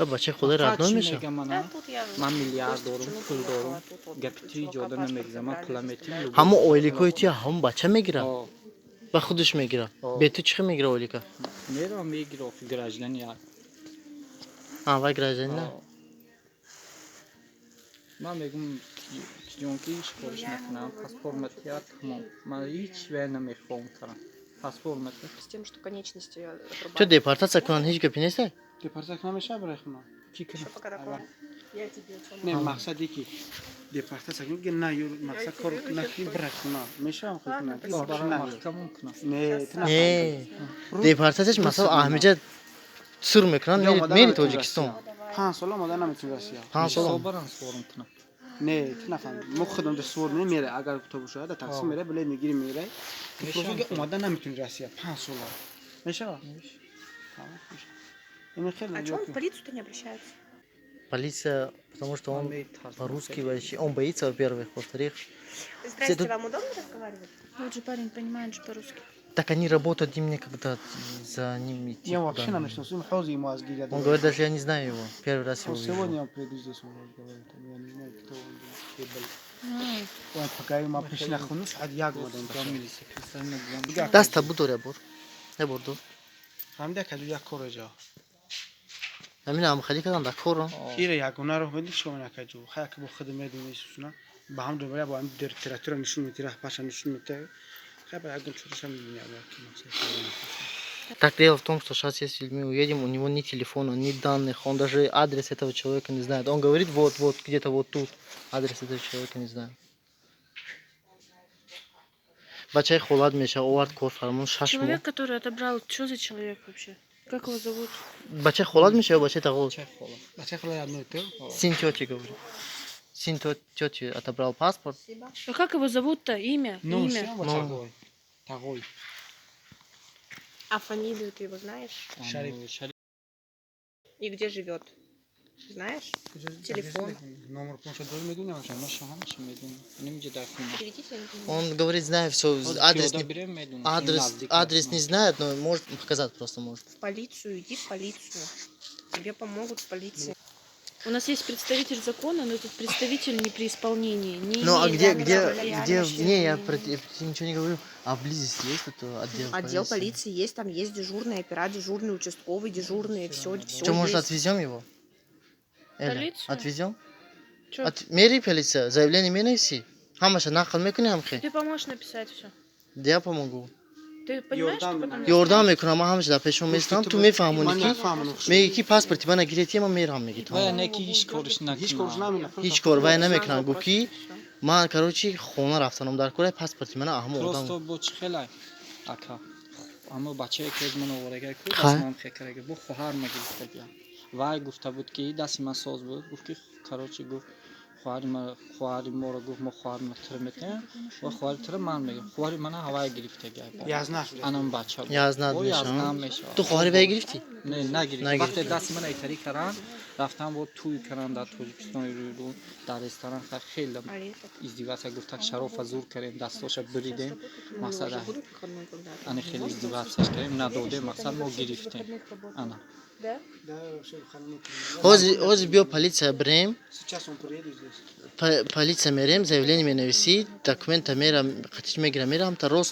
Ва бачаи холаи родной меша. Ман миллиард дорум, пул дорум, гапи ту иҷода намегзам, ман пула метим. Ҳамон ойликҳои тия ҳамон бача мегира ва худаш мегира. Бе ту чӣ хел мегира ойлика? Меравам, мегира, охи гражданин я. А, вай гражданин. Ман мегум, ҷон, ки ҳеҷ кориш накунам, паспорт матия, тамом. Ман ҳеҷ вай намехоҳам кунам, паспорт матия. С тем, что конечности отрубают. Ту депортатсия кунанд, ҳеҷ гапи нестай? Депортатсия намешава барои хона. Ки кунам? Еще пока такое. Я тебе о чем. Не, мақсаде ки депортатсия кунӣ, на ё мақсад кор накунӣ, бира хона мешавам худ Ладно, кунам. спасибо. Барам маҳкамон кунам. Не, ту Не, депортатсияш масалан аҳмиҷа сур мекунанд, мери Тоҷикистон. 5 сол омода наметунӣ Россия. 5 сол. Барам, суворам кунам. Не, ту нафаҳмид, мо худам да сувор мере, агар то бошад, да такси мере, билет мегири, мере. Ту просто омода наметунӣ Россия 5 сола мешава. А что он в полицию-то не обращается? Полиция, потому что он по-русски вообще, он боится, во-первых, во-вторых. Здрасте, вам удобно разговаривать? Вот же парень понимает же по-русски. Так они работают, им некогда за ним идти. Я вообще намешносим, ҳозир ему аз гиря. Он говорит, даже я не знаю его, первый раз его вижу. Сегодня я приеду здесь, он разговаривает, я не знаю, кто он был. Он пока ма пеш нахону, соат 1 омадам. Даста будор, я бур. Я бурду. Фаҳмида, каду як кор ҷо. Ҳамин ҳам хали кардам дар корам. Ира ягона роҳ меди чикор накаҷу. Хая ки бо худ медони сусуна. Ба ҳам дубора бо ҳам территория нишон мети, раҳ паша нишон мети. Хая ба ягон чизаша мебини, ки мақсад. Так дело в том, что сейчас, если мы уедем, у него ни телефона, ни данных, он даже адрес этого человека не знает. Он говорит, вот, вот, где-то вот тут. Адрес этого человека не знает. Бачаи холат меша, овард корфармон 6 моҳ. Человек, который отобрал, что за человек вообще? Как его зовут? Бачаи холат меша ё бачаи тағоз? Бачаи хола одно то. Сын тети, говорит. Сын тети отобрал паспорт. А как его зовут-то? Имя? Ну, Имя? Тағой. Тағой. А фамилию ты его знаешь? Шариф. И где живет? Знаешь? Телефон. Номер планшет дори, медуни? Переведите, я не понимаю. Он говорит, знаю все, адрес не, адрес не знает, но может показать просто может. В полицию, иди в полицию. Тебе помогут в полиции. У нас есть представитель закона, но этот представитель не при исполнении. Не Ну а имеет где, да, где, да, да, где, вообще. Не, я ничего не говорю, а близости есть тут отдел Отдел полиции? Полиции есть, там есть дежурный опера, дежурный участковый, дежурные, все, все. Что, может, отвезем его? Эля, Полицию? отвезем? Чё? От... Мери полиция, заявление менависи. Ҳамаша нақл мекунӣ ҳамхе? Ты поможешь написать все. Я помогу. Ты понимаешь, что Ёрдам потом... Ёрдам мекунам, ман ҳамаша дар пешон местам, ту мефаҳмонӣ, ки меги, ки паспорти мана гирифти, ман мерам, меги. Вая не ки ҳеҷ кориш Ҳеҷ кориш накунам. Ҳеҷ кор вай намекунам, гуфт, ки ман, короче, хона рафтанам дар кора, паспорти мана аҳмо Просто одам. Бо чӣ хелай, ака, аммо бачае ки аз ман оварага ку Ха. дасти ман хекарага бо хоҳар ма гирифтагия. Вай гуфта буд, ки дасти ман соз буд, гуфт, ки, короче, гуфт, хоҳари ма, хоҳари моро, гуфт, мо хоҳари ма тира метаем ва хоҳари тира ман мегирам, хоҳари мана ҳавай гирифтагия. Язнах. Анам бача буд. Язнат Бо мешавад. язнам мешавад. Ту хоҳари вай гирифтӣ? Не, нагирифт. Нагирифтӣ. Вақте дасти мана итарӣ каранд, рафтан, бо тӯй каранд дар Тоҷикистон, рӯ дар ресторан хеле издеваться, гуфта, шарофа зур кардем, дастоша буридем, мақсад ани хеле издеваться кардем, надодем, мақсад мо гирифтем ана. Да? Ҳозир, ҳозир биё полиция бирем. Сейчас он приедет здесь. Полиция мерем, заявление менависӣ, документа мера, қатиш мегира, мерам та рост.